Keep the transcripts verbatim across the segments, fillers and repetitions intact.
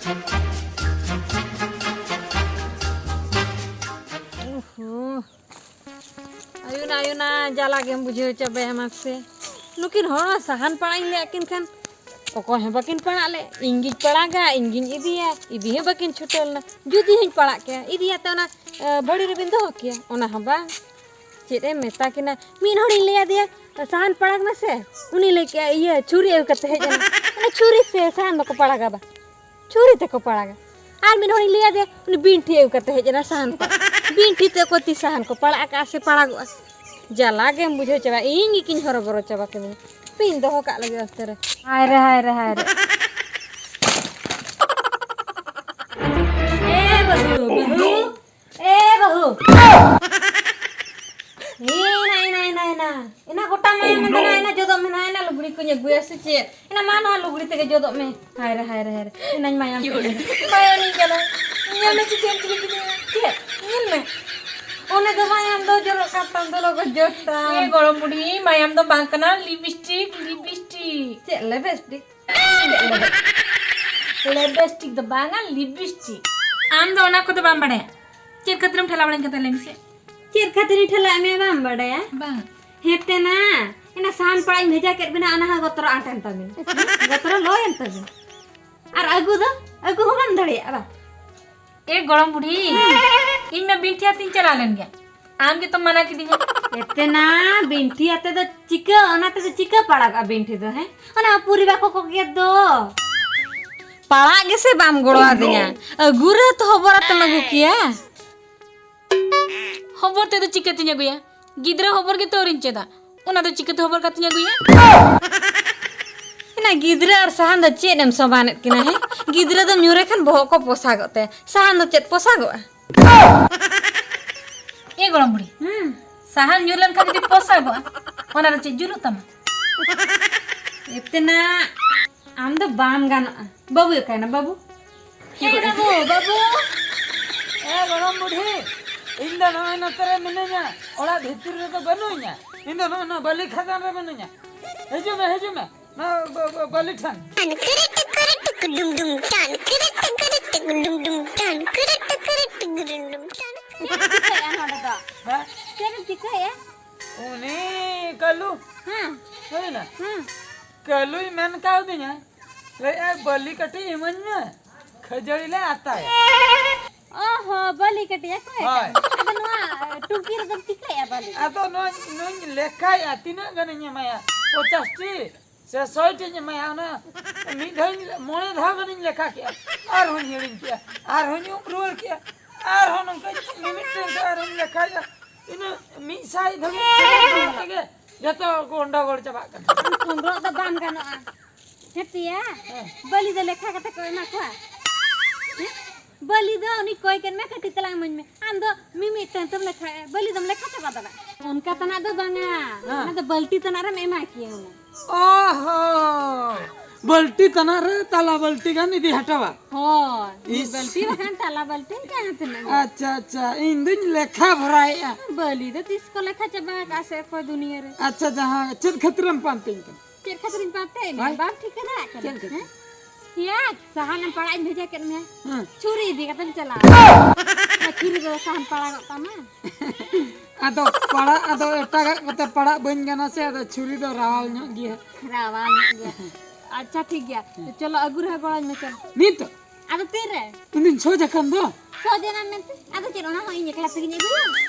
ᱳᱦᱳ, ᱟᱭᱩᱱᱟ, ᱟᱭᱩᱱᱟ, ᱡᱟᱞᱟ ᱜᱮᱢ ᱵᱩᱡᱷᱟᱹᱣ ᱪᱟᱵᱟᱭᱟ ᱢᱟᱥᱮ᱾ ᱱᱩᱠᱤᱱ ᱦᱚᱲ ᱢᱟ ᱥᱟᱦᱟᱱ ᱯᱟᱲᱟᱜ ᱤᱧ ᱞᱟᱹᱭᱟᱫ ᱠᱤᱱ ᱠᱷᱟᱱ ᱚᱠᱚᱭ ᱦᱚᱸ ᱵᱟᱹᱠᱤᱱ ᱯᱟᱲᱟᱜ ᱞᱮᱫ᱾ ᱤᱧ ᱜᱤᱧ ᱯᱟᱲᱟᱜᱟ, ᱤᱧ ᱜᱤᱧ ᱤᱫᱤᱭᱟ, ᱤᱫᱤ ᱦᱚᱸ ᱵᱟᱹᱠᱤᱱ ᱪᱷᱩᱴᱟᱹᱣ ᱞᱮᱱᱟ᱾ ᱡᱩᱫᱤ ᱦᱚᱸᱧ ᱯᱟᱲᱟᱜ ᱠᱮᱭᱟ, ᱤᱫᱤᱭᱟᱛᱮ ᱚᱱᱟ, ᱮ, ᱵᱷᱟᱹᱲᱤ ᱨᱮᱵᱤᱱ ᱫᱚᱦᱚ ᱠᱮᱭᱟ, ᱚᱱᱟ ᱦᱚᱸ ᱵᱟᱝ᱾ ᱪᱮᱫ ᱮᱢ ᱢᱮᱛᱟ ᱠᱤᱱᱟ, ᱢᱤᱫ ᱦᱚᱲᱤᱧ ᱞᱟᱹᱭ ᱟᱫᱮᱭᱟ, "ᱥᱟᱦᱟᱱ ᱯᱟᱲᱟᱜ ᱢᱮᱥᱮ", ᱩᱱᱤ ᱞᱟᱹᱭ ᱠᱮᱜᱼᱟ, "ᱤᱭᱟᱹ, ᱪᱷᱩᱨᱤ ᱟᱹᱜᱩ ᱠᱟᱛᱮ ᱦᱮᱡ ᱮᱱᱟ᱾" ᱚᱱᱟ ᱪᱷᱩᱨᱤ ᱛᱮ ᱥᱟᱦᱟᱱ ᱫᱚᱠᱚ ᱯᱟᱲᱟᱜᱟ ᱵᱟ? ᱪᱷᱩᱨᱤ ᱛᱮᱠᱚ ᱯᱟᱲᱟᱜᱟ᱾ ᱟᱨ ᱢᱤᱫ ᱦᱚᱲᱤᱧ ᱞᱟᱹᱭ ᱟᱫᱮᱭᱟ, ᱩᱱᱤ ᱵᱤᱱᱴᱷᱤ ᱟᱹᱜᱩ ᱠᱟᱛᱮ ᱦᱮᱡ ᱮᱱᱟ ᱥᱟᱦᱟᱱ ᱯᱟᱲᱟᱜ᱾ ᱵᱤᱱᱴᱷᱤ ᱛᱮ ᱚᱠᱚᱭ ᱛᱤ ᱥᱟᱦᱟᱱ ᱠᱚ ᱯᱟᱲᱟᱜ ᱟᱠᱟᱜᱼᱟ ᱥᱮ ᱯᱟᱲᱟᱜᱚᱜᱼᱟ? ᱡᱟᱞᱟ ᱜᱮᱢ ᱵᱩᱡᱷᱟᱹᱣ ᱪᱟᱵᱟ, ᱤᱧ ᱜᱮᱠᱤᱧ ᱦᱚᱨᱚᱵᱚᱨᱚ ᱪᱟᱵᱟ ᱠᱟᱹᱫᱤᱧᱟ᱾ ᱯᱤᱧ ᱫᱚᱦᱚ ᱠᱟᱜ ᱞᱟᱹᱜᱤᱫ ᱚᱱᱛᱮ ᱨᱮ᱾ ᱦᱟᱭ ᱨᱮ, ᱦᱟᱭ ᱨᱮ, ᱦᱟᱭ ᱨᱮ᱾ ᱮ ᱵᱟᱹᱦᱩ, ᱵᱟᱹᱦᱩ᱾ ᱮ ᱵᱟᱹᱦᱩ᱾ ᱮᱱᱟ, ᱮᱱᱟ, ᱮᱱᱟ, ᱮᱱᱟ᱾ ᱮᱱᱟ ᱜᱚᱴᱟ ᱢᱟᱭᱟᱢ ᱢᱮᱱᱟᱜᱼᱟ, ᱮᱱᱟ ᱡᱚᱫᱚᱜ ᱢᱮᱱᱟᱜᱼᱟ, ᱮᱱᱟ ᱞᱩᱜᱽᱲᱤ ᱠᱚᱧ ᱟᱹᱜᱩᱭᱟ ᱥᱮ ᱪᱮᱫ? ᱮᱱᱟ ᱢᱟ ᱱᱚᱣᱟ ᱞᱩᱜᱽᱲᱤ ᱛᱮᱜᱮ ᱡᱚᱫᱚᱜ ᱢᱮ᱾ ᱦᱟᱭ ᱨᱮ, ᱦᱟᱭ ᱨᱮ, ᱦᱟᱭ ᱨᱮ᱾ ᱮᱱᱟᱧ ᱢᱟᱭᱟᱢ ᱠᱮᱫ ᱢᱮ᱾ ᱢᱟᱭᱟᱢᱤᱧ ᱠᱟᱱᱟ᱾ ᱧᱮᱞ ᱢᱮ ᱪᱮᱫ ᱮᱢ ᱪᱤᱠᱟᱹ ᱠᱤᱫᱤᱧᱟ᱾ ᱪᱮᱫ? ᱧᱮᱞ ᱢᱮ᱾ ᱚᱱᱮ ᱫᱚ ᱢᱟᱭᱟᱢ ᱫᱚ ᱡᱚᱨᱚᱜ ᱠᱟᱱ ᱛᱟᱢ ᱫᱚ ᱞᱚᱜᱚ ᱡᱚᱨ ᱛᱟᱢ᱾ ᱮ ᱜᱚᱲᱚᱢ ᱵᱩᱰᱷᱤ, ᱢᱟᱭᱟᱢ ᱫᱚ ᱵᱟᱝ ᱠᱟᱱᱟ, ᱞᱤᱯᱤᱥᱴᱤᱠ, ᱞᱤᱯᱤᱥᱴᱤᱠ᱾ ᱪᱮᱫ ᱞᱤᱯᱤᱥᱴᱤᱠ? ᱞᱤᱯᱤᱥᱴᱤᱠ ᱫᱚ ᱵᱟᱝᱟ, ᱞᱤᱯᱤᱥᱴᱤᱠ᱾ ᱟᱢ ᱫᱚ ᱚᱱᱟ ᱠᱚᱫᱚ ᱵᱟᱢ ᱵᱟᱲᱟᱭᱟ᱾ ᱪᱮᱫ ᱠᱷᱟᱹᱛᱤᱨᱮᱢ ᱴᱷᱮᱞᱟᱣ ᱵᱟᱲᱟᱧ ᱠᱟᱱ ᱛᱟᱦᱮᱸ, ᱞᱟᱹᱭ ᱢᱮᱥᱮ? ᱪᱮᱫ ᱠᱷᱟᱹᱛᱤᱨᱤᱧ ᱴᱷᱮᱞᱟᱣᱮᱫ ᱢᱮᱭᱟ, ᱵᱟᱢ ᱵᱟᱲᱟᱭᱟ? ᱵᱟᱝ᱾ ᱦᱮᱸ ᱛᱮ ᱱᱟ, ᱮᱱᱟ ᱥᱟᱦᱟᱱ ᱯᱟᱲᱟᱜ ᱤᱧ ᱵᱷᱮᱡᱟ ᱠᱮᱫ ᱵᱮᱱᱟ, ᱚᱱᱟ ᱦᱚᱸ ᱜᱚᱛᱨᱚ ᱟᱸᱴᱮᱱ ᱛᱟᱵᱮᱱᱟ᱾ ᱜᱚᱛᱨᱚ ᱞᱚᱭᱮᱱ ᱛᱟᱵᱮᱱᱟ᱾ ᱟᱨ ᱟᱹᱜᱩ ᱫᱚ, ᱟᱹᱜᱩ ᱦᱚᱸ ᱵᱟᱢ ᱫᱟᱲᱮᱭᱟᱜᱼᱟ ᱵᱟ? ᱮ ᱜᱚᱲᱚᱢ ᱵᱩᱰᱷᱤ, ᱤᱧ ᱢᱟ ᱵᱤᱱᱴᱷᱤ ᱟᱛᱮᱧ ᱪᱟᱞᱟᱣ ᱞᱮᱱ ᱜᱮᱭᱟ, ᱟᱢ ᱜᱮᱛᱚᱢ ᱢᱟᱱᱟ ᱠᱤᱫᱤᱧᱟ᱾ ᱮᱛᱮ ᱱᱟ, ᱵᱤᱱᱴᱷᱤ ᱟᱛᱮ ᱫᱚ ᱪᱤᱠᱟᱹ, ᱚᱱᱟ ᱛᱮᱫᱚ ᱪᱤᱠᱟᱹ ᱯᱟᱲᱟᱜᱼᱟ ᱵᱤᱱᱴᱷᱤ ᱫᱚ, ᱦᱮᱸ? ᱚᱱᱟ ᱯᱩᱨᱤ ᱵᱟᱠᱚ ᱠᱚ ᱜᱮᱫ ᱫᱚ᱾ ᱯᱟᱲᱟᱜ ᱜᱮᱥᱮ ᱵᱟᱢ ᱜᱚᱲᱚ ᱟᱹᱫᱤᱧᱟ, ᱟᱹᱜᱩ ᱨᱮᱦᱚᱸ ᱛᱚ ᱦᱚᱵᱚᱨ ᱟᱛᱮᱢ ᱟᱹᱜᱩ ᱠᱮᱭᱟ᱾ ᱦᱚᱵᱚᱨ ᱛᱮᱫᱚ ᱪᱤᱠᱟᱹᱛᱤᱧ ᱟᱹᱜᱩᱭᱟ? ᱜᱤᱫᱽᱨᱟᱹ ᱦᱚᱵᱚᱨ ᱜᱮᱛᱚ ᱟᱹᱣᱨᱤᱧ ᱪᱮᱫᱟ, ᱚᱱᱟ ᱫᱚ ᱪᱤᱠᱟᱹᱛᱮ ᱦᱚᱵᱚᱨ ᱠᱟᱛᱮᱧ ᱟᱹᱜᱩᱭᱟ? ᱮᱱᱟ ᱜᱤᱫᱽᱨᱟᱹ ᱟᱨ ᱥᱟᱦᱟᱱ ᱫᱚ ᱪᱮᱫ ᱮᱢ ᱥᱚᱢᱟᱱᱮᱫ ᱠᱤᱱᱟ, ᱦᱮᱸ? ᱜᱤᱫᱽᱨᱟᱹ ᱫᱚᱢ ᱧᱩᱨᱮ ᱠᱷᱟᱱ ᱵᱚᱦᱚᱜ ᱠᱚ ᱯᱚᱥᱟᱜᱚᱜ ᱛᱟᱭᱟ, ᱥᱟᱦᱟᱱ ᱫᱚ ᱪᱮᱫ ᱯᱚᱥᱟᱜᱚᱜᱼᱟ? ᱮ ᱜᱚᱲᱚᱢ ᱵᱩᱲᱦᱤ, ᱦᱩᱸ᱾ ᱥᱟᱦᱟᱱ ᱧᱩᱨ ᱞᱮᱱᱠᱷᱟᱱ ᱡᱩᱫᱤ ᱯᱚᱥᱟᱜᱚᱜᱼᱟ, ᱚᱱᱟ ᱫᱚ ᱪᱮᱫ ᱡᱩᱞᱩᱜ ᱛᱟᱢᱟ? ᱮᱛᱮᱱᱟ, ᱟᱢ ᱫᱚ ᱵᱟᱢ ᱜᱟᱱᱚᱜᱼᱟ᱾ ᱵᱟᱹᱵᱩᱭ ᱚᱠᱟᱭᱮᱱᱟ, ᱵᱟᱹᱵᱩ? ᱮ ᱵᱟᱹᱵᱩ, ᱵᱟᱹᱵᱩ! ᱮ ᱜᱚᱲᱚᱢ ᱵᱩᱰᱷᱤ, ᱤᱧ ᱫᱚ ᱱᱚᱜᱼᱚᱭ ᱱᱚᱛᱮ ᱨᱮ ᱢᱤᱱᱟᱹᱧᱟ, ᱚᱲᱟᱜ ᱵᱷᱤᱛᱤᱨ ᱨᱮᱫᱚ ᱵᱟᱹᱱᱩᱧᱟ᱾ ᱤᱧ ᱫᱚ ᱱᱚᱜᱼᱚᱭ ᱱᱚᱣᱟ ᱵᱟᱹᱞᱤ ᱠᱷᱟᱫᱟᱱ ᱨᱮ ᱢᱤᱱᱟᱹᱧᱟ᱾ ᱦᱤᱡᱩᱜ ᱢᱮ, ᱦᱤᱡᱩᱜ ᱢᱮ, ᱱᱚᱣᱟ ᱵᱟ-, ᱵᱟ-, ᱵᱟᱹᱞᱤ ᱴᱷᱮᱱ᱾ ᱪᱮᱫ ᱮᱢ ᱪᱤᱠᱟᱹᱭᱮᱫᱼᱟ ᱱᱚᱰᱮ ᱫᱚ? ᱦᱮᱸ? ᱪᱮᱫ ᱮᱢ ᱪᱤᱠᱟᱹᱭᱮᱫᱼᱟ? ᱩᱱᱤ ᱠᱟᱹᱞᱩ᱾ ᱦᱮᱸ᱾ ᱦᱩᱭᱱᱟ? ᱦᱮᱸ᱾ ᱠᱟᱹᱞᱩᱭ ᱢᱮᱱ ᱠᱟᱣᱫᱤᱧᱟ, ᱞᱟᱹᱭᱮᱫᱼᱟᱭ, "ᱵᱟᱹᱞᱤ ᱠᱟᱹᱴᱤᱡ ᱤᱢᱟᱹᱧ ᱢᱮ, ᱠᱷᱟᱹᱡᱟᱹᱲᱤ ᱞᱮ ᱟᱛᱟᱭᱟ᱾" ᱚ ᱦᱚᱸ, ᱵᱟᱹᱞᱤ ᱠᱟᱹᱴᱤᱡ ᱚᱠᱚᱭ ᱦᱳᱭ᱾ ᱠᱟᱱᱟ? ᱟᱫᱚ ᱱᱚᱣᱟ ᱴᱩᱝᱠᱤ ᱨᱮᱫᱚᱢ ᱪᱤᱠᱟᱹᱭᱟ ᱵᱟᱹᱞᱤ? ᱟᱫᱚ ᱱᱚᱣᱟᱧ, ᱱᱚᱣᱟᱧ ᱞᱮᱠᱷᱟᱭᱟ, ᱛᱤᱱᱟᱹᱜ ᱜᱟᱱᱤᱧ ᱮᱢᱟᱭᱟ? ᱯᱚᱧᱪᱟᱥ ᱴᱤ ᱥᱮ ᱥᱚᱭ ᱴᱤᱧ ᱮᱢᱟᱭᱟ? ᱚᱱᱟ ᱢᱤᱫ ᱫᱷᱟᱣ ᱤᱧ, ᱢᱚᱬᱮ ᱫᱷᱟᱣ ᱜᱟᱱᱤᱧ ᱞᱮᱠᱷᱟ ᱠᱮᱜᱼᱟ, ᱟᱨᱦᱚᱸᱧ ᱦᱤᱲᱤᱧ ᱠᱮᱜᱼᱟ, ᱟᱨᱦᱚᱸᱧ ᱩᱢ ᱨᱩᱣᱟᱹᱲ ᱠᱮᱜᱼᱟ, ᱟᱨᱦᱚᱸ ᱱᱚᱝᱠᱟᱧ ᱢᱤᱢᱤᱫᱴᱟᱝ ᱛᱮ ᱟᱨᱦᱚᱸᱧ ᱞᱮᱠᱷᱟᱭᱟ᱾ ᱤᱱᱟᱹ ᱢᱤᱫ ᱥᱟᱭ ᱫᱷᱟᱹᱵᱤᱡ ᱛᱮᱜᱮ ᱡᱚᱛᱚ ᱜᱚᱱᱰᱚᱜᱳᱞ ᱪᱟᱵᱟᱜ ᱠᱟᱱᱟ᱾ ᱩᱱ ᱨᱚᱜ ᱫᱚ ᱵᱟᱝ ᱜᱟᱱᱚᱜᱼᱟ᱾ ᱦᱮᱸ ᱯᱮᱭᱟ? ᱦᱮᱸ᱾ ᱵᱟᱹᱞᱤ ᱫᱚ ᱞᱮᱠᱷᱟ ᱠᱟᱛᱮ ᱠᱚ ᱮᱢᱟ ᱠᱚᱣᱟ? ᱦᱮᱸ? ᱵᱟᱹᱞᱤ ᱫᱚ ᱩᱱᱤ ᱠᱚᱭ ᱠᱮᱫ ᱢᱮ, ᱠᱟᱹᱴᱤᱡ ᱛᱟᱞᱟᱝ ᱤᱢᱟᱹᱧ ᱢᱮ᱾ ᱟᱢ ᱫᱚ ᱢᱤᱢᱤᱫ ᱴᱟᱹᱝ ᱛᱮᱢ ᱞᱮᱠᱷᱟᱭᱟ, ᱵᱟᱹᱞᱤ ᱫᱚᱢ ᱞᱮᱠᱷᱟ ᱪᱟᱵᱟ ᱫᱟᱲᱮᱭᱟᱜᱼᱟ᱾ ᱚᱱᱠᱟ ᱛᱟᱱᱟᱜ ᱫᱚ ᱵᱟᱝᱟ᱾ ᱦᱮᱸ᱾ ᱚᱱᱟ ᱫᱚ ᱵᱟᱹᱞᱴᱤ ᱛᱟᱱᱟᱜ ᱨᱮᱢ ᱮᱢᱟ ᱠᱤᱭᱟᱹ ᱦᱩᱱᱟᱹᱝ᱾ ᱚ ᱦᱚᱸ᱾ ᱵᱟᱹᱞᱴᱤ ᱛᱟᱱᱟᱜ ᱨᱮ ᱛᱟᱞᱟ ᱵᱟᱹᱞᱴᱤ ᱜᱟᱱ ᱤᱫᱤ ᱦᱚᱴᱚᱣᱟ᱾ ᱦᱳᱭ, ᱢᱤᱫ ᱤᱥ᱾ ᱵᱟᱹᱞᱴᱤ ᱵᱟᱠᱷᱟᱱ ᱛᱟᱞᱟ ᱵᱟᱹᱞᱴᱤ ᱡᱟᱦᱟᱸ ᱛᱤᱱᱟᱹᱜ ᱜᱮ᱾ ᱟᱪᱪᱷᱟ, ᱟᱪᱪᱷᱟ, ᱤᱧ ᱫᱩᱧ ᱞᱮᱠᱷᱟ ᱵᱷᱚᱨᱟᱭᱮᱜᱼᱟ᱾ ᱵᱟᱹᱞᱤ ᱫᱚ ᱛᱤᱥ ᱠᱚ ᱞᱮᱠᱷᱟ ᱪᱟᱵᱟ ᱟᱠᱟᱫᱼᱟ ᱥᱮ ᱚᱠᱚᱭ ᱫᱩᱱᱤᱭᱟᱹ ᱨᱮ? ᱟᱪᱪᱷᱟ, ᱡᱟᱦᱟᱸ ᱪᱮᱫ ᱠᱷᱟᱹᱛᱤᱨᱮᱢ ᱯᱟᱱᱛᱮᱧ ᱠᱟᱱᱟ? ᱪᱮᱫ ᱠᱷᱟᱹᱛᱤᱨᱤᱧ ᱯᱟᱱᱛᱮᱭᱮᱫ ᱢᱮᱭᱟ? ᱦᱳᱭ᱾ ᱵᱟᱢ ᱴᱷᱤᱠᱟᱹ ᱫᱟᱲᱮᱭᱟᱜ ᱠᱟᱱᱟ, ᱪᱮᱫ ᱠᱷᱟᱹᱛᱤᱨ? ᱦᱮᱸ? ᱭᱟ, ᱥᱟᱦᱟᱱᱮᱢ ᱯᱟᱲᱟᱜ ᱤᱧ ᱵᱷᱮᱡᱟ ᱠᱮᱫ ᱢᱮᱭᱟ᱾ ᱦᱮᱸ᱾ ᱪᱷᱩᱨᱤ ᱤᱫᱤ ᱠᱟᱛᱮᱢ ᱪᱟᱞᱟᱣ᱾ ᱚᱱᱟ ᱪᱷᱩᱨᱤ ᱫᱚ ᱥᱟᱦᱟᱱ ᱯᱟᱲᱟᱜᱚᱜ ᱛᱟᱢᱟ᱾ ᱟᱫᱚ ᱯᱟᱲᱟᱜ, ᱟᱫᱚ ᱮᱴᱟᱜᱟᱜ ᱠᱚᱛᱮ ᱯᱟᱲᱟᱜ ᱵᱟᱹᱧ ᱜᱟᱱᱟ ᱥᱮ, ᱟᱫᱚ ᱪᱷᱩᱨᱤ ᱫᱚ ᱨᱟᱣᱟᱞ ᱧᱚᱜ ᱜᱮᱭᱟ᱾ ᱨᱟᱣᱟᱞ ᱧᱚᱜ ᱜᱮᱭᱟ᱾ ᱟᱪᱪᱷᱟ, ᱴᱷᱤᱠ ᱜᱮᱭᱟ᱾ ᱛᱚ ᱪᱚᱞᱚ, ᱟᱹᱜᱩ ᱨᱮᱦᱚᱸ ᱜᱚᱲᱚᱧ ᱢᱮ, ᱪᱚᱞᱚ᱾ ᱱᱤᱛ? ᱟᱫᱚ ᱛᱤᱨᱮ? ᱩᱱᱤᱧ ᱥᱚᱡ ᱟᱠᱟᱱ ᱫᱚ᱾ ᱥᱚᱡ ᱮᱱᱟ ᱢᱮᱱᱛᱮ? ᱟᱫᱚ ᱪᱮᱫ, ᱚᱱᱟ ᱦᱚᱸ ᱤᱧ ᱮᱠᱞᱟ ᱛᱮᱜᱤᱧ ᱟᱹᱜᱩᱭᱟ?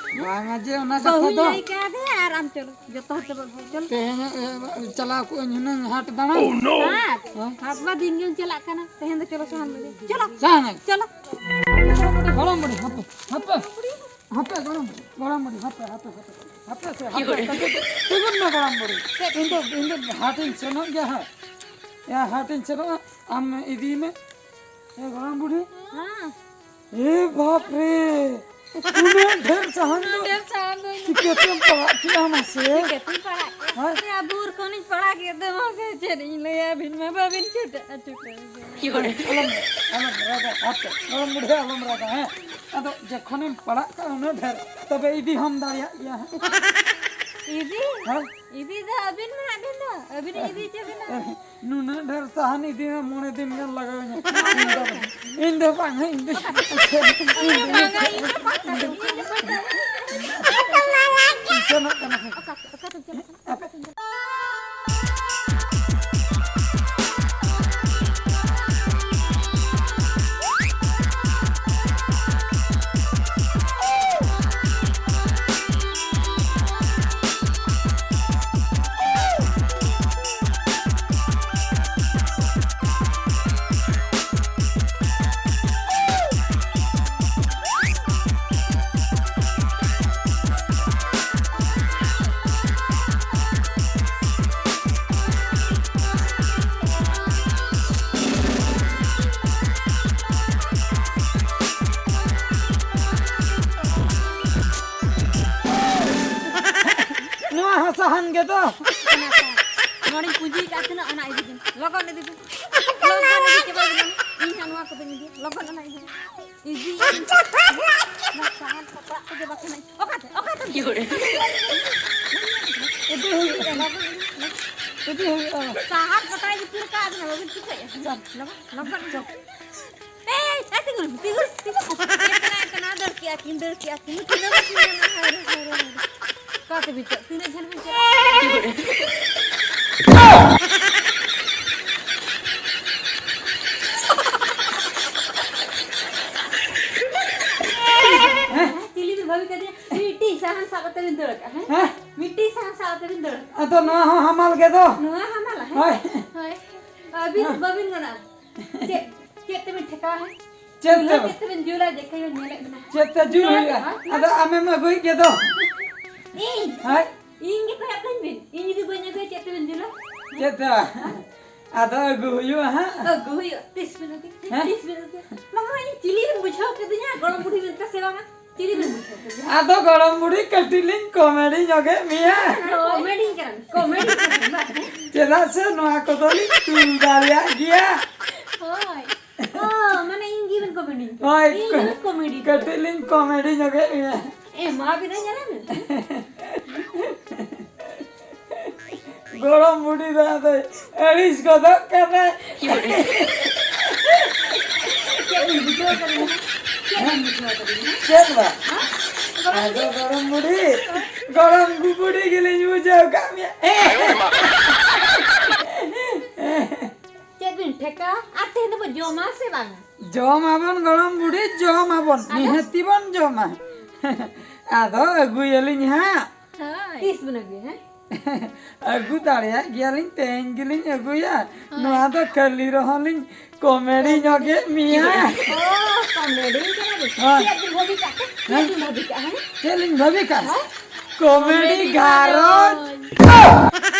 ᱵᱟᱝᱟ ᱡᱮ ᱚᱱᱟ ᱠᱟᱛᱷᱟ ᱵᱟᱹᱦᱩᱧ ᱫᱚ᱾ ᱞᱟᱹᱭ ᱠᱟᱫᱮᱭᱟ ᱟᱨ ᱟᱢ ᱪᱚᱞᱚ᱾ ᱡᱚᱛᱚ ᱦᱚᱲ ᱛᱮᱵᱚ ᱟᱹᱜᱩ, ᱪᱚᱞᱚ᱾ ᱛᱮᱦᱮᱧ, ᱮ, ᱪᱟᱞᱟᱣ ᱠᱚᱜᱼᱟᱹᱧ ᱦᱩᱱᱟᱹᱝ ᱦᱟᱴ ᱫᱟᱬᱟᱱ᱾ ᱦᱟᱴ? ᱦᱮᱸ᱾ ᱦᱟᱴ ᱢᱟ ᱫᱤᱱ ᱜᱮᱢ ᱪᱟᱞᱟᱜ ᱠᱟᱱᱟ᱾ ᱛᱮᱦᱮᱧ ᱫᱚ ᱪᱚᱞᱚ ᱥᱟᱦᱟᱱ ᱵᱟᱡᱟᱨ᱾ ᱪᱚᱞᱚ᱾ ᱥᱟᱦᱟᱱ? ᱪᱚᱞᱚ᱾ ᱜᱚᱲᱚᱢ ᱵᱩᱰᱷᱤ, ᱦᱟᱯᱮ, ᱦᱟᱯᱮ᱾ ᱦᱟᱯᱮ, ᱜᱚᱲᱚᱢ ᱵᱩᱰᱷᱤ, ᱜᱚᱲᱚᱢ ᱵᱩᱰᱷᱤ, ᱦᱟᱯᱮ, ᱦᱟᱯᱮ, ᱦᱟᱯᱮ, ᱦᱟᱯᱮ ᱥᱮ, ᱦᱟᱯᱮ, ᱛᱤᱸᱜᱩ, ᱛᱤᱸᱜᱩᱱ ᱢᱮ, ᱜᱚᱲᱚᱢ ᱵᱩᱰᱷᱤ᱾ ᱤᱧ ᱫᱚ, ᱤᱧ ᱫᱚ ᱦᱟᱴᱤᱧ ᱥᱮᱱᱚᱜ ᱜᱮᱭᱟ ᱦᱟᱸᱜ᱾ ᱭᱟ, ᱦᱟᱴᱤᱧ ᱥᱮᱱᱚᱜᱼᱟ, ᱟᱢ ᱤᱫᱤᱭ ᱢᱮ᱾ ᱮ, ᱜᱚᱲᱚᱢ ᱵᱩᱰᱷᱤ᱾ ᱦᱮᱸ᱾ ᱮ, ᱵᱟᱯ ᱨᱮ, ᱩᱱᱟᱹᱜ ᱰᱷᱮᱨ ᱥᱟᱦᱟᱱ ᱫᱚ ᱩᱱᱟᱹᱜ ᱰᱷᱮᱨ ᱥᱟᱦᱟᱱ ᱫᱚ ᱤᱧ ᱪᱤᱠᱟᱹᱛᱮᱢ ᱯᱟᱲᱟᱜ ᱠᱮᱫᱟ ᱢᱟᱥᱮ? ᱪᱤᱠᱟᱹᱛᱤᱧ ᱯᱟᱲᱟᱜ ᱠᱮᱫᱟ? ᱦᱮᱸ? ᱭᱟ, ᱵᱩᱨ ᱠᱷᱚᱱᱤᱧ ᱯᱟᱲᱟᱜ ᱠᱮᱫ ᱫᱚ ᱢᱟᱥᱮ, ᱪᱮᱫ ᱤᱧ ᱞᱟᱹᱭᱟ, ᱟᱹᱵᱤᱱ ᱢᱟ ᱵᱟᱹᱵᱤᱱ ᱪᱷᱩᱴᱟᱹᱜᱼᱟ, ᱪᱷᱩᱴᱟᱹᱜᱼᱟ᱾ ᱟᱞᱚᱢ, ᱟᱞᱚᱢ ᱨᱟᱜᱟ, ᱦᱟᱯᱮ, ᱜᱚᱲᱚᱢ ᱵᱩᱰᱷᱤ, ᱟᱞᱚᱢ ᱨᱟᱜᱟ, ᱦᱮᱸ? ᱟᱫᱚ ᱡᱚᱠᱷᱚᱱᱮᱢ ᱯᱟᱲᱟᱜ ᱠᱟᱜᱼᱟ ᱩᱱᱟᱹᱜ ᱰᱷᱮᱨ, ᱛᱚᱵᱮ ᱤᱫᱤ ᱦᱚᱸᱢ ᱫᱟᱲᱮᱭᱟᱜ ᱜᱮᱭᱟ, ᱦᱮᱸ? ᱤᱫᱤ? ᱦᱮᱸ? ᱤᱫᱤ ᱫᱚ ᱟᱹᱵᱤᱱ ᱢᱮᱱᱟᱜ ᱵᱤᱱ ᱫᱚ᱾ ᱟᱹᱵᱤᱱ ᱤᱫᱤ ᱦᱚᱪᱚ ᱵᱤᱱᱟ᱾ ᱱᱩᱱᱟᱹᱜ ᱰᱷᱮᱨ ᱥᱟᱦᱟᱱ ᱤᱫᱤ ᱢᱮ, ᱢᱚᱬᱮ ᱫᱤᱱ ᱜᱟᱱ ᱞᱟᱜᱟᱣ ᱤᱧᱟ᱾ ᱤᱧ ᱫᱚ, ᱤᱧ ᱫᱚ ᱵᱟᱝ, ᱤᱧ ᱫᱚ᱾ ᱤᱧ ᱫᱚ ᱵᱟᱝᱟ, ᱤᱧ ᱫᱚ ᱵᱟᱝ᱾ ᱤᱧ ᱫᱚ ᱵᱟᱝ᱾ ᱥᱮᱱᱚᱜ ᱠᱟᱱᱟ᱾ ᱚᱠᱟ, ᱚᱠᱟᱛᱮᱢ ᱪᱟᱞᱟᱜ ᱠᱟᱱᱟ? ᱚᱠᱟᱛᱮᱢ ᱪᱟᱞᱟᱜ ᱠᱟᱱᱟ? ᱱᱚᱣᱟ ᱦᱚᱸ ᱥᱟᱦᱟᱱ ᱜᱮ ᱫᱚ᱾ ᱚᱱᱟ ᱥᱟᱦᱟᱱ᱾ ᱱᱚᱰᱮᱧ ᱯᱩᱸᱡᱤ ᱠᱟᱜ ᱛᱤᱱᱟᱹᱜ, ᱚᱱᱟ ᱤᱫᱤ ᱵᱤᱱ᱾ ᱞᱚᱜᱚᱱ ᱤᱫᱤ ᱵᱤᱱ᱾ ᱞᱚᱜᱚᱱ ᱤᱫᱤ ᱪᱟᱵᱟᱭ ᱵᱤᱱ᱾ ᱤᱧ ᱦᱟᱸᱜ ᱱᱚᱣᱟ ᱠᱚᱫᱚᱧ ᱤᱫᱤᱭᱟ᱾ ᱞᱚᱜᱚᱱ ᱚᱱᱟ ᱤᱫᱤ ᱵᱤᱱ᱾ ᱤᱫᱤ᱾ ᱱᱚᱣᱟ ᱥᱟᱦᱟᱱ ᱥᱟᱯᱲᱟᱜ ᱛᱮᱜᱮ ᱵᱟᱠᱷᱟᱱ ᱚᱠᱟᱛᱮ? ᱚᱠᱟᱛᱮ? ᱤᱫᱤ ᱦᱩᱭᱩᱜᱼᱟ᱾ ᱞᱚᱜᱚᱱ ᱤᱫᱤ᱾ ᱤᱫᱤ ᱦᱩᱭᱩᱜᱼᱟ᱾ ᱥᱟᱦᱟᱱ ᱯᱟᱛᱲᱟ ᱤᱫᱤ ᱯᱩᱨᱟᱹ ᱠᱟᱜ ᱵᱤᱱᱟ, ᱵᱟᱵᱤᱱ ᱪᱤᱠᱟᱹᱭᱟ᱾ ᱞᱚᱜᱚᱱ, ᱞᱚᱜᱚᱱ ᱤᱫᱤ᱾ ᱮᱭ, ᱮᱭ, ᱛᱤᱸᱜᱩᱱ ᱢᱮ, ᱛᱤᱸᱜᱩᱱ, ᱛᱤᱸᱜᱩᱱ᱾ ᱮ, ᱠᱟᱱᱟ, ᱠᱟᱱᱟ, ᱫᱟᱹᱲ ᱠᱮᱜᱼᱟ ᱠᱤᱱ, ᱫᱟᱹᱲ ᱠᱮᱜᱼᱟ ᱠᱤᱱ᱾ ᱱᱩᱠᱤᱱ ᱫᱚ ᱵᱟᱹᱠᱤᱱ ᱧᱟᱢᱟ᱾ ᱦᱟᱭ ᱨᱮ, ᱦᱟᱭ ᱨᱮ, ᱦᱟᱭ ᱨᱮ᱾ ᱚᱠᱟ ᱛᱮᱵᱤᱱ ᱪᱟᱞᱟᱜ? ᱛᱤᱱᱟᱹᱜ ᱡᱷᱟᱹᱞ ᱵᱤᱱ ᱪᱟᱞᱟᱜᱼᱟ? ᱦᱮᱸ? ᱪᱤᱞᱤ ᱵᱤᱱ ᱵᱷᱟᱹᱵᱤ ᱠᱟᱫᱮᱭᱟ? ᱢᱤᱫᱴᱤᱡ ᱥᱟᱦᱟᱱ ᱥᱟᱵ ᱠᱟᱛᱮ ᱵᱤᱱ ᱫᱟᱹᱲ ᱠᱟᱜᱼᱟ, ᱦᱮᱸ? ᱦᱮᱸ? ᱢᱤᱫᱴᱤᱡ ᱥᱟᱦᱟᱱ ᱥᱟᱵ ᱠᱟᱛᱮ ᱵᱤᱱ ᱫᱟᱹᱲ ᱠᱟᱜᱼᱟ᱾ ᱟᱫᱚ ᱱᱚᱣᱟ ᱦᱚᱸ ᱦᱟᱢᱟᱞ ᱜᱮ ᱫᱚ᱾ ᱱᱚᱣᱟ ᱦᱟᱢᱟᱞᱟ, ᱦᱮᱸ? ᱦᱳᱭ᱾ ᱦᱳᱭ᱾ ᱟᱹᱵᱤᱱ ᱦᱮᱸ? ᱵᱟᱹᱵᱤᱱ ᱜᱟᱱᱟ᱾ ᱪᱮᱫ, ᱪᱮᱫ ᱛᱮᱵᱤᱱ ᱴᱷᱮᱠᱟᱣᱟ, ᱦᱮᱸ? ᱪᱮᱫ ᱪᱩᱞᱦᱟᱹ ᱛᱮ? ᱪᱮᱫ ᱛᱮᱵᱤᱱ ᱡᱩᱞᱟ? ᱡᱮᱠᱷᱟᱱ ᱵᱤᱱ ᱧᱮᱞᱮᱫ ᱵᱤᱱᱟ᱾ ᱪᱮᱫ ᱛᱮ ᱡᱩᱞ ᱧᱮᱞᱮᱫ ᱦᱩᱭᱩᱜᱼᱟ? ᱵᱤᱱᱟ᱾ ᱟᱫᱚ ᱟᱢᱮᱢ ᱟᱹᱜᱩᱭᱮᱫ ᱜᱮ ᱫᱚ᱾ ᱤᱧ? ᱦᱳᱭ᱾ ᱤᱧ ᱜᱮ ᱠᱚᱭᱚᱜ ᱠᱟᱹᱧ ᱵᱤᱱ᱾ ᱤᱧ ᱡᱩᱫᱤ ᱵᱟᱹᱧ ᱟᱹᱜᱩᱭᱟ, ᱪᱮᱫ ᱛᱮᱵᱤᱱ ᱡᱩᱞᱟ? ᱪᱮᱫ ᱛᱮ? ᱟᱫᱚ ᱟᱹᱜᱩ ᱦᱩᱭᱩᱜᱼᱟ ᱦᱟᱸᱜ᱾ ᱟᱹᱜᱩ ᱦᱩᱭᱩᱜᱼᱟ᱾ ᱛᱤᱥ ᱵᱤᱱ ᱟᱹᱜᱩᱭᱟ? ᱦᱮᱸ? ᱛᱤᱥ ᱵᱤᱱ ᱟᱹᱜᱩᱭᱟ? ᱵᱟᱝᱟ, ᱤᱧ ᱪᱤᱞᱤ ᱵᱤᱱ ᱵᱩᱡᱷᱟᱹᱣ ᱠᱤᱫᱤᱧᱟ? ᱜᱚᱲᱚᱢ ᱵᱩᱰᱷᱤ ᱢᱮᱱᱛᱮ ᱥᱮ ᱵᱟᱝᱟ? ᱪᱤᱞᱤ ᱵᱤᱱ ᱵᱩᱡᱷᱟᱹᱣ ᱠᱤᱫᱤᱧᱟ? ᱟᱫᱚ ᱜᱚᱲᱚᱢ ᱵᱩᱰᱷᱤ ᱠᱟᱹᱴᱤᱡ ᱞᱤᱧ ᱠᱚᱢᱮᱰᱤ ᱧᱚᱜᱮᱫ ᱢᱮᱭᱟ᱾ ᱠᱚᱢᱮᱰᱤ ᱠᱟᱱᱟ, ᱠᱚᱢᱮᱰᱤ ᱠᱟᱱᱟ, ᱵᱟᱝ? ᱪᱮᱫᱟᱜ ᱥᱮ ᱱᱚᱣᱟ ᱠᱚᱫᱚ ᱞᱤᱧ ᱛᱩᱞ ᱫᱟᱲᱮᱭᱟᱜ ᱜᱮᱭᱟ᱾ ᱦᱳᱭ᱾ ᱚ, ᱢᱟᱱᱮ ᱤᱧ ᱜᱮᱵᱤᱱ ᱠᱚᱢᱮᱰᱤ ᱠᱟᱱᱟ᱾ ᱦᱳᱭ, ᱤᱧ ᱜᱮᱵᱤᱱ ᱠᱚᱢᱮᱰᱤ ᱠᱟᱱᱟ᱾ ᱠᱟᱹᱴᱤᱡ ᱞᱤᱧ ᱠᱚᱢᱮᱰᱤ ᱧᱚᱜᱮᱫ ᱢᱮᱭᱟ᱾ ᱮ, ᱢᱟ ᱵᱤᱱ ᱧᱮᱞᱟ ᱵᱤᱱ᱾ ᱜᱚᱲᱚᱢ ᱵᱩᱰᱷᱤ ᱫᱚ ᱟᱫᱚᱭ ᱟᱹᱲᱤᱥ ᱜᱚᱫᱚᱜ ᱠᱟᱱᱟᱭ᱾ ᱪᱮᱫ ᱵᱤᱱ ᱵᱩᱡᱷᱟᱹᱣ ᱠᱟᱫᱟ? ᱪᱮᱫ ᱵᱤᱱ ᱵᱩᱡᱷᱟᱹᱣ ᱠᱟᱫᱟ? ᱪᱮᱫ ᱵᱟᱝ? ᱟᱫᱚ ᱜᱚᱲᱚᱢ ᱵᱩᱰᱷᱤ, ᱜᱚᱲᱚᱢ ᱵᱩᱰᱷᱤ ᱜᱮᱞᱤᱧ ᱵᱩᱡᱷᱟᱹᱣ ᱠᱟᱜ ᱢᱮᱭᱟ᱾ ᱪᱮᱫ ᱵᱤᱱ ᱴᱷᱮᱠᱟ? ᱟᱨ ᱛᱮᱦᱮᱧ ᱫᱚᱵᱚ ᱡᱚᱢᱟ ᱥᱮ ᱵᱟᱝ? ᱡᱚᱢ ᱟᱵᱚᱱ ᱜᱚᱲᱚᱢ ᱵᱩᱰᱷᱤ, ᱡᱚᱢ ᱟᱵᱚᱱ᱾ ᱟᱫᱚ? ᱱᱤᱦᱟᱹᱛᱤ ᱵᱚᱱ ᱡᱚᱢᱟ᱾ ᱟᱫᱚ ᱟᱹᱜᱩᱭᱟᱞᱤᱧ ᱦᱟᱸᱜ᱾ ᱦᱳᱭ᱾ ᱛᱤᱥ ᱵᱚᱱ ᱟᱹᱜᱩᱭᱟ, ᱦᱮᱸ? ᱟᱹᱜᱩ ᱫᱟᱲᱮᱭᱟᱜ ᱜᱮᱭᱟᱞᱤᱧ, ᱛᱮᱦᱮᱧ ᱜᱮᱞᱤᱧ ᱟᱹᱜᱩᱭᱟ᱾ ᱦᱳᱭ᱾ ᱱᱚᱣᱟ ᱫᱚ ᱠᱷᱟᱹᱞᱤ ᱨᱮᱦᱚᱸ ᱞᱤᱧ ᱠᱚᱢᱮᱰᱤ ᱧᱚᱜᱮᱫ ᱢᱮᱭᱟ᱾ ᱚ, ᱠᱚᱢᱮᱰᱤ ᱠᱟᱱᱟ ᱵᱤᱱ᱾ ᱦᱳᱭ᱾ ᱪᱮᱫ ᱵᱤᱱ ᱵᱷᱟᱹᱵᱤ ᱠᱟᱜ ᱛᱮ? ᱪᱮᱫ ᱦᱮᱸ? ᱵᱤᱱ ᱵᱷᱟᱹᱵᱤ ᱠᱟᱜᱼᱟ, ᱦᱮᱸ? ᱪᱮᱫ ᱞᱤᱧ ᱵᱷᱟᱹᱵᱤ ᱠᱟᱜᱼᱟ? ᱦᱮᱸ? ᱠᱚᱢᱮᱰᱤ ᱠᱚᱢᱮᱰᱤ ᱜᱷᱟᱨᱚᱸᱡᱽ᱾ ᱜᱷᱟᱨᱚᱸᱡᱽ᱾